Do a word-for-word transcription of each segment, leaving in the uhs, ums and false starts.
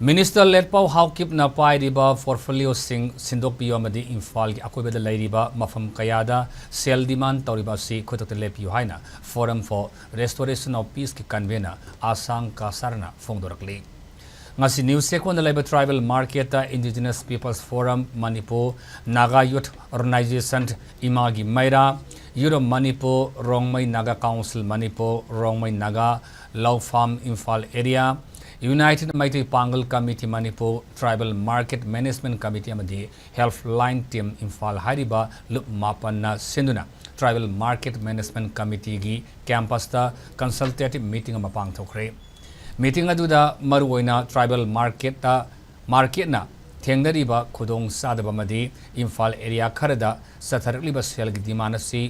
Minister ꯂꯦꯠꯄꯥꯎ ꯍꯥꯎꯀꯤꯞꯅ ꯄꯥꯏꯔꯤꯕ portfolioꯁꯤꯡ ꯁꯤꯟꯗꯣꯛꯄꯤꯌꯨ ꯑꯃꯗꯤ ꯏꯝꯐꯥꯜꯒꯤ ꯑꯀꯣꯏꯕꯗ ꯂꯩꯔꯤꯕ ꯃꯐꯝ ꯀꯌꯥꯗ sale demand ꯇꯧꯔꯤꯕ ꯑꯁꯤ ꯈꯨꯗꯛꯇ ꯂꯦꯞꯄꯤꯌꯨ ꯍꯥꯏꯅ Forum for Restoration of Peaceꯀꯤ convener ꯑꯁꯥꯡ ꯀꯁꯥꯔꯅ ꯐꯣꯡꯗꯣꯔꯛꯂꯤ꯫ ꯉꯁꯤ ꯅ꯭ꯌꯨ ꯆꯦꯛꯀꯣꯟꯗ ꯂꯩꯕ tribal marketꯇ Indigenous Peoples Forum Manipur, Naga Youth Organization ꯏꯃꯥꯒꯤ ꯃꯩꯔꯥ, Youth of Manipur, Rongmei Naga Council Manipur, Rongmei Naga Law Firm Imphal Area, United Meitei Pangal Committee Manipur, Tribal Market Management Committee ꯑꯃꯗꯤ Helpline Team Imphal ꯍꯥꯏꯔꯤꯕ ꯂꯨꯞ ꯃꯥꯄꯟꯅ ꯁꯤꯟꯗꯨꯅ Tribal Market Management Committeeꯒꯤ campusꯇ consultative meeting ꯑꯃ ꯄꯥꯡꯊꯣꯛꯈ꯭ꯔꯦ꯫ Meeting ꯑꯗꯨꯗ ꯃꯔꯨꯑꯣꯏꯅ tribal marketꯇ, marketꯅ ꯊꯦꯡꯅꯔꯤꯕ ꯈꯨꯗꯣꯡ ꯆꯥꯗꯕ ꯑꯃꯗꯤ ꯏꯝꯐꯥꯜ area ꯈꯔꯗ ꯆꯠꯊꯔꯛꯂꯤꯕ saleꯒꯤ demand ꯑꯁꯤ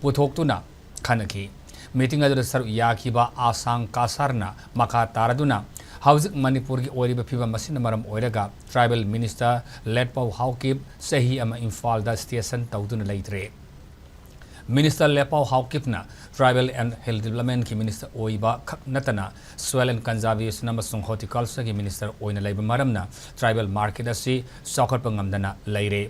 ꯄꯨꯊꯣꯛꯇꯨꯅ ꯈꯟꯅꯈꯤ꯫ Meeting ꯑꯗꯨꯗ ꯁꯔꯨꯛ ꯌꯥꯈꯤꯕ ꯑꯁꯥꯡ ꯀꯁꯥꯔꯅ ꯃꯈꯥ ꯇꯥꯔꯗꯨꯅ ꯍꯧꯖꯤꯛ ꯃꯅꯤꯄꯨꯔꯒꯤ ꯑꯣꯏꯔꯤꯕ ꯐꯤꯕꯝ ꯑꯁꯤꯅ ꯃꯔꯝ ꯑꯣꯏꯔꯒ tribal minister ꯂꯦꯠꯄꯥꯎ ꯍꯥꯎꯀꯤꯞ ꯆꯍꯤ ꯑꯃ ꯏꯝꯐꯥꯜꯗ station ꯇꯧꯗꯨꯅ ꯂꯩꯇ꯭ꯔꯦ꯫ Minister ꯂꯦꯠꯄꯥꯎ ꯍꯥꯎꯀꯤꯞꯅ Tribal and Hill Developmentꯀꯤ minister ꯑꯣꯏꯕ ꯈꯛ ꯅꯠꯇꯅ Soil and Conservation ꯑꯃꯁꯨꯡ Horticultureꯒꯤ minister ꯑꯣꯏꯅ ꯂꯩꯕ ꯃꯔꯝꯅ tribal market ꯑꯁꯤ ꯆꯥꯎꯈꯠꯄ ꯉꯝꯗꯅ ꯂꯩꯔꯦ꯫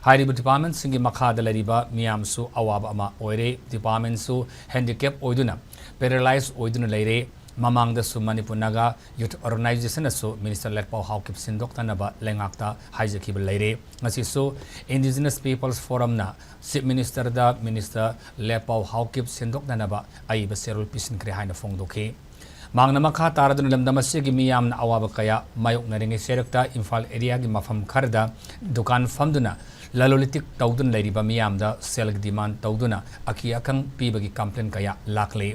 ꯍꯥꯏꯔꯤꯕ departmentꯁꯤꯡꯒꯤ ꯃꯈꯥꯗ ꯂꯩꯔꯤꯕ ꯃꯤꯌꯥꯝꯁꯨ ꯑꯋꯥꯕ ꯑꯃ ꯑꯣꯏꯔꯦ꯫ Departmentꯁꯨ handicap ꯑꯣꯏꯗꯨꯅ, paralyze ꯑꯣꯏꯗꯨꯅ ꯂꯩꯔꯦ꯫ ꯃꯃꯥꯡꯗꯁꯨ ꯃꯅꯤꯄꯨꯔ ꯅꯥꯒꯥ Youth Organizationꯅꯁꯨ minister ꯂꯦꯠꯄꯥꯎ ꯍꯥꯎꯀꯤꯞ ꯁꯤꯟꯗꯣꯛꯅꯅꯕ ꯂꯩꯉꯥꯛꯇ ꯍꯥꯏꯖꯈꯤꯕ ꯂꯩꯔꯦ꯫ ꯉꯁꯤꯁꯨ Indigenous Peoples Forumꯅ Chief Ministerꯗ minister ꯂꯦꯠꯄꯥꯎ Haokip ꯁꯤꯟꯗꯣꯛꯅꯅꯕ ꯑꯏꯕ ꯆꯦꯔꯣꯜ ꯄꯤꯁꯤꯟꯈ꯭ꯔꯦ ꯍꯥꯏꯅ ꯐꯣꯡꯗꯣꯛꯈꯤ꯫ ꯃꯍꯥꯛꯅ ꯃꯈꯥ ꯇꯥꯔꯗꯨꯅ ꯂꯝꯗꯝ ꯑꯁꯤꯒꯤ ꯃꯤꯌꯥꯝꯅ ꯑꯋꯥꯕ ꯀꯌꯥ ꯃꯥꯌꯣꯛꯅꯔꯤꯉꯩ ꯆꯩꯔꯛꯇ ꯏꯝꯐꯥꯜ areaꯒꯤ ꯃꯐꯝ ꯈꯔꯗ ꯗꯨꯀꯥꯟ ꯐꯝꯗꯨꯅ ꯂꯂꯣꯟ ꯏꯇꯤꯛ ꯇꯧꯗꯨꯅ ꯂꯩꯔꯤꯕ ꯃꯤꯌꯥꯝꯗ saleꯒꯤ demand ꯇꯧꯗꯨꯅ ꯑꯀꯤ ꯑꯈꯪ ꯄꯤꯕꯒꯤ complaint ꯀꯌꯥ ꯂꯥꯛꯂꯤ꯫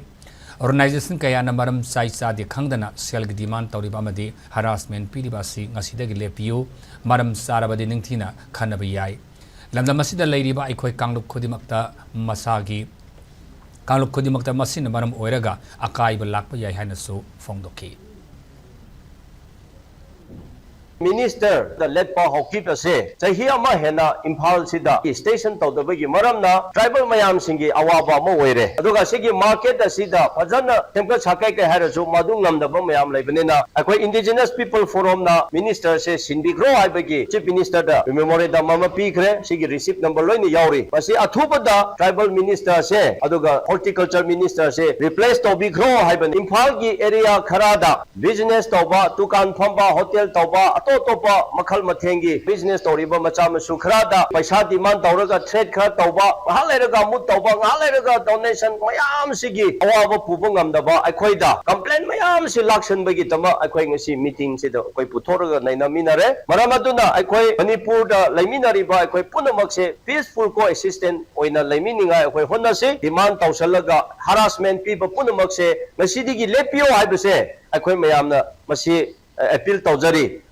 Organization ꯀꯌꯥꯅ ꯃꯔꯝ ꯆꯥꯏ ꯆꯥꯗꯦ ꯈꯪꯗꯅ saleꯒꯤ demand ꯇꯧꯔꯤꯕ ꯑꯃꯗꯤ harassment ꯄꯤꯔꯤꯕ ꯑꯁꯤ ꯉꯁꯤꯗꯒꯤ ꯂꯦꯞꯄꯤꯌꯨ꯫ ꯃꯔꯝ ꯆꯥꯔꯕꯗꯤ ꯅꯤꯡꯊꯤꯅ ꯈꯟꯅꯕ ꯌꯥꯏ꯫ ꯂꯝꯗꯝ ꯑꯁꯤꯗ ꯂꯩꯔꯤꯕ ꯑꯩꯈꯣꯏ ꯀꯥꯡꯂꯨꯞ ꯈꯨꯗꯤꯡꯃꯛꯇ ꯃꯁꯥꯒꯤ, ꯀꯥꯡꯂꯨꯞ ꯈꯨꯗꯤꯡꯃꯛꯇ ꯃꯁꯤꯅ ꯃꯔꯝ ꯑꯣꯏꯔꯒ ꯑꯀꯥꯏꯕ ꯂꯥꯛꯄ ꯌꯥꯏ ꯍꯥꯏꯅꯁꯨ ꯐꯣꯡꯗꯣꯛꯈꯤ꯫ Minister ꯗ ꯂꯦꯠꯄ ꯍꯧꯈꯤꯕꯁꯦ ꯆꯍꯤ ꯑꯃ ꯍꯦꯟꯅ ꯏꯝꯐꯥꯜꯁꯤꯗ station ꯇꯧꯗꯕꯒꯤ ꯃꯔꯝꯅ tribal ꯃꯌꯥꯝꯁꯤꯡꯒꯤ ꯑꯋꯥꯕ ꯑꯃ ꯑꯣꯏꯔꯦ꯫ ꯑꯗꯨꯒ ꯁꯤꯒꯤ market ꯑꯁꯤꯗ ꯐꯖꯅ ꯁꯦꯝꯒꯠ ꯁꯥꯒꯠꯀꯦ ꯍꯥꯏꯔꯁꯨ ꯃꯗꯨ ꯉꯝꯗꯕ ꯃꯌꯥꯝ ꯂꯩꯕꯅꯤꯅ ꯑꯩꯈꯣꯏ Indigenous People Forum ꯅ Minister ꯁꯦ ꯁꯤꯟꯕꯤꯈ꯭ꯔꯣ ꯍꯥꯏꯕꯒꯤ Chief Minister ꯗ memorandum ꯑꯃ ꯄꯤꯈ꯭ꯔꯦ꯫ ꯁꯤꯒꯤ receipt number ꯂꯣꯏꯅ ꯌꯥꯎꯔꯤ꯫ ꯃꯁꯤ ꯑꯊꯨꯕꯗ tribal minister ꯁꯦ ꯑꯗꯨꯒ horticulture minister ꯁꯦ replace ꯇꯧꯕꯤꯈ꯭ꯔꯣ ꯍꯥꯏꯕꯅꯤ꯫ ꯏꯝꯐꯥꯜꯒꯤ area ꯈꯔꯗ business ꯇꯧꯕ, ꯗꯨꯀꯥꯟ ꯐꯝꯕ, hotel ꯇꯧꯕ, ꯑꯇꯣꯞ ꯑꯇꯣꯞꯄ ꯃꯈꯜ ꯃꯊꯦꯜꯒꯤ business ꯇꯧꯔꯤꯕ ꯃꯆꯥ ꯃꯁꯨ ꯈꯔꯗ ꯄꯩꯁꯥ demand ꯇꯧꯔꯒ threat ꯈꯔ ꯇꯧꯕ, ꯉꯥꯏꯍꯥꯛ ꯂꯩꯔꯒ ꯑꯃꯨꯛ ꯇꯧꯕ, ꯉꯥꯏꯍꯥꯛ ꯂꯩꯔꯒ donation ꯃꯌꯥꯝꯁꯤꯒꯤ ꯑꯋꯥꯕ ꯄꯨꯕ ꯉꯝꯗꯕ ꯑꯩꯈꯣꯏꯗ complaint ꯃꯌꯥꯝꯁꯤ ꯂꯥꯛꯁꯟꯕꯒꯤꯗꯃꯛ ꯑꯩꯈꯣꯏ ꯉꯁꯤ meeting ꯁꯤꯗ ꯑꯩꯈꯣꯏ ꯄꯨꯊꯣꯛꯂꯒ ꯅꯩꯅꯃꯤꯟꯅꯔꯦ꯫ ꯃꯔꯝ ꯑꯗꯨꯅ ꯑꯩꯈꯣꯏ ꯃꯅꯤꯄꯨꯔꯗ ꯂꯩꯃꯤꯟꯅꯔꯤꯕ ꯑꯩꯈꯣꯏ ꯄꯨꯝꯅꯃꯛꯁꯦ peaceful coexistence ꯑꯣꯏꯅ ꯂꯩꯃꯤꯟꯅꯤꯡꯉꯥꯏ ꯑꯩꯈꯣꯏ ꯍꯣꯠꯅꯁꯤ꯫ Demand ꯇꯧꯁꯜꯂꯒ harassment ꯄꯤꯕ ꯄꯨꯝꯅꯃꯛꯁꯦ ꯉꯁꯤꯗꯒꯤ ꯂꯦꯞꯄꯤꯌꯣ ꯍꯥꯏꯕꯁꯦ ꯑꯩꯈꯣꯏ ꯃꯌꯥꯝꯅ ꯃꯁꯤ appeal ꯇꯧꯖꯔꯤ꯫